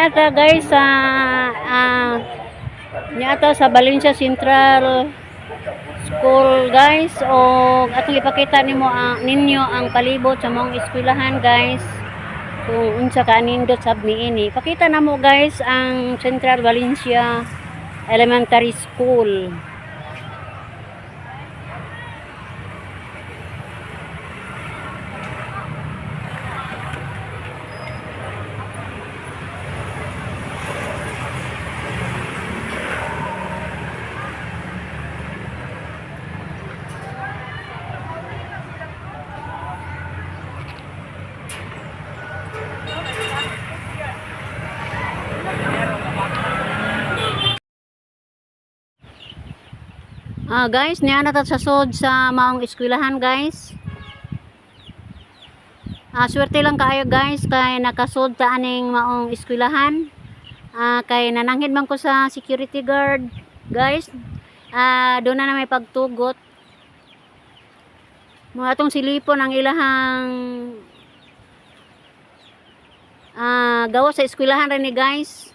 Niata guys sa niata sa Valencia Central School, guys, o atong ipakita nimo ang ninyo ang palibot sa maong eskwelahan, guys, kung unsa ka nindot sab niini. Pakita namo, guys, ang Central Valencia Elementary School. Guys, niya na ta sa sod sa maong eskwelahan, guys. Swerte lang kaayo, guys, kay nakasod ta aning maong eskwelahan. Kay nananghid man ko sa security guard, guys. Doon na may pagtugot. Mga atong silipon ang ilahang gawa sa eskwelahan rin ni, guys.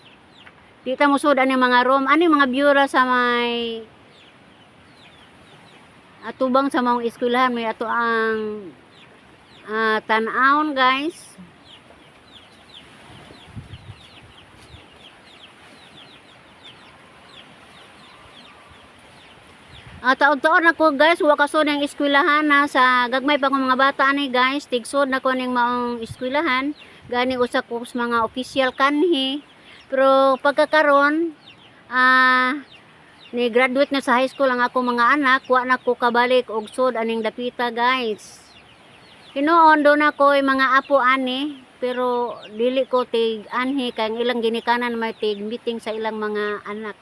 Di ta mosud ani mga room, ani mga bureau sa may atubang sa maong eskwelahan, may ato ang tan-awon, guys. Taod-taod na ko, guys, wa kasud ang eskwelahan na sa gagmay pa ko mga bata ani, guys, tigsod na ko ning maong eskwelahan, gani usa ko sa mga official kanhi. Pero pagkakaron ni graduate na sa high school ang ako mga anak, wa na ko kabalik og sud aning dapita, guys. Hinuon do na ko'y mga apo ani, pero dili ko tig anhi kay ang ilang ginikanan may tig meeting sa ilang mga anak.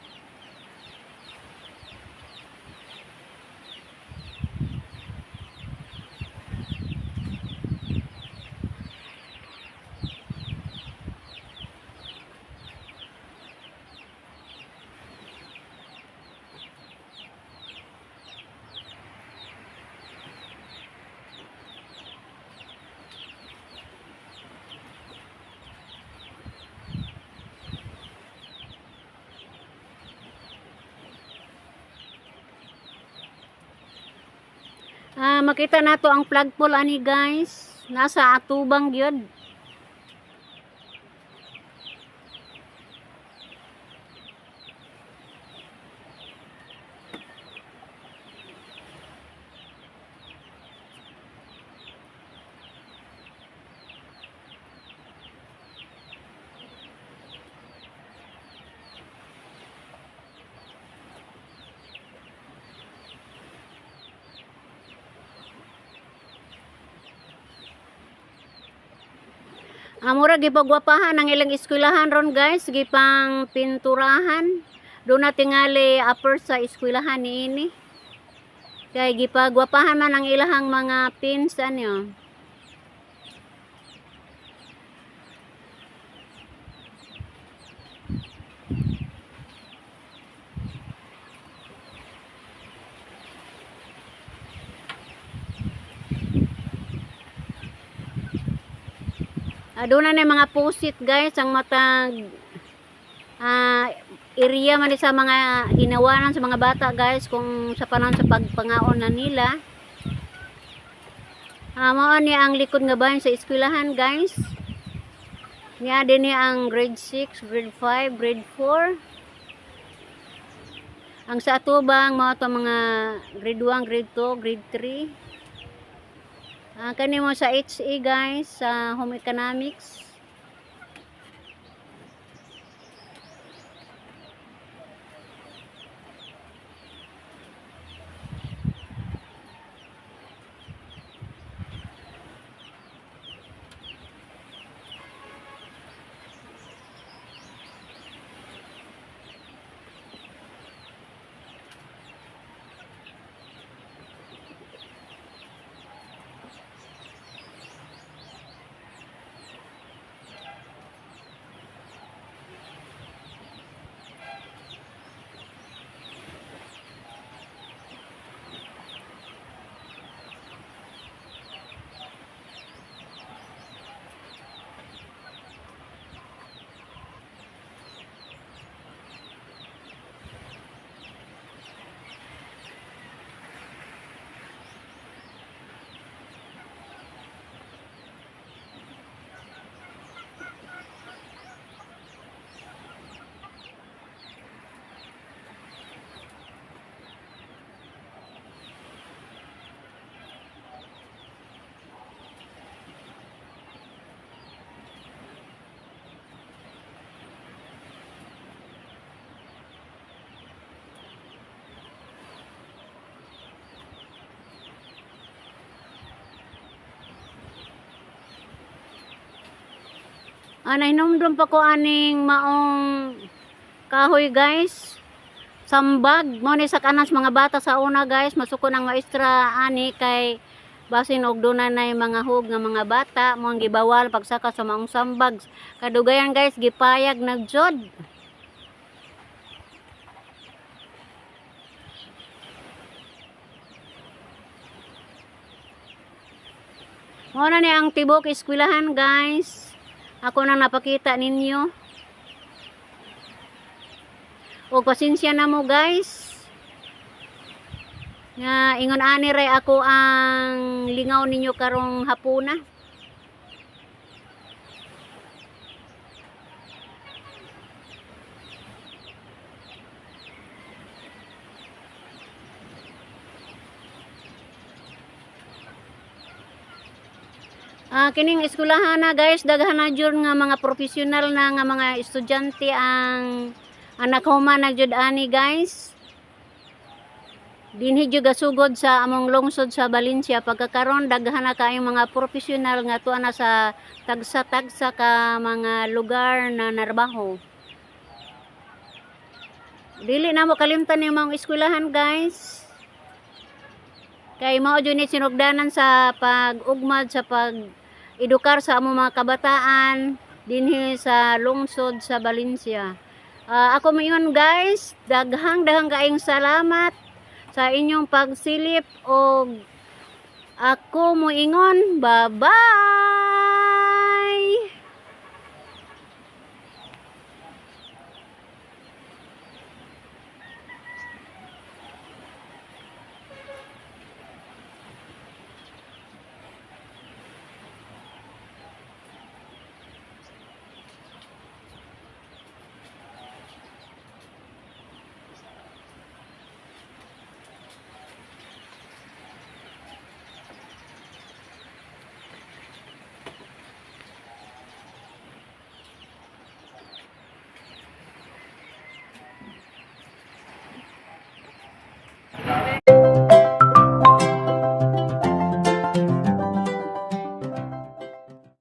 Makita nato ang flagpole ani, guys. Nasa atubang gyud. Mura gipagwapahan ang ilang eskwelahan ron, guys, gipang pinturahan. Doon na tingali upper sa eskwelahan niini. Kay gipagwapahan man ang ilahang mga pins ano. Doon na na yung mga pusit, guys, ang matag area man ni sa mga ginawanan sa mga bata, guys, kung sa panahon sa pagpangaon na nila. Mao ni ang likod nga bahin sa eskwelahan, guys. Niya din ni ang grade 6, grade 5, grade 4. Ang sa atubang mao to mga grade 1, grade 2, grade 3. Kani mo sa HE, guys, sa Home Economics. Nahinumdum pa ko aning maong kahoy, guys. Sambag mo ni sa kanas mga bata sa una, guys, masuko ng maestra ani kay basin og duna nay mga hug nga mga bata mo ang gibawal pagsaka sa maong sambag. Kadugayan, guys, gipayag nagjud. Mao na ni ang tibok eskwelahan, guys. Ako nang napakita ninyo. O pasensya na mo, guys. Nga ingon ani ray ako ang lingaw ninyo karong hapuna. Kining eskwelahan na, guys, daghan na jud nga mga profesional na nga mga estudyante ang anak human na jud ani, guys. Dinhi jud gasugod sa among lungsod sa Valencia. Pagkakaron daghan na kaayong mga profesional nga tuwa na sa tagsa-tagsa ka mga lugar na narbaho. Dili na mo kalimtan yung mga eskwelahan, guys. Kay mao jud ni sinugdanan sa pag-ugmad sa pag-edukar sa among mga kabataan dinhi sa lungsod sa Valencia. Ako moingon, guys, daghang daghang kaayong salamat sa inyong pagsilip og ako moingon, bye-bye.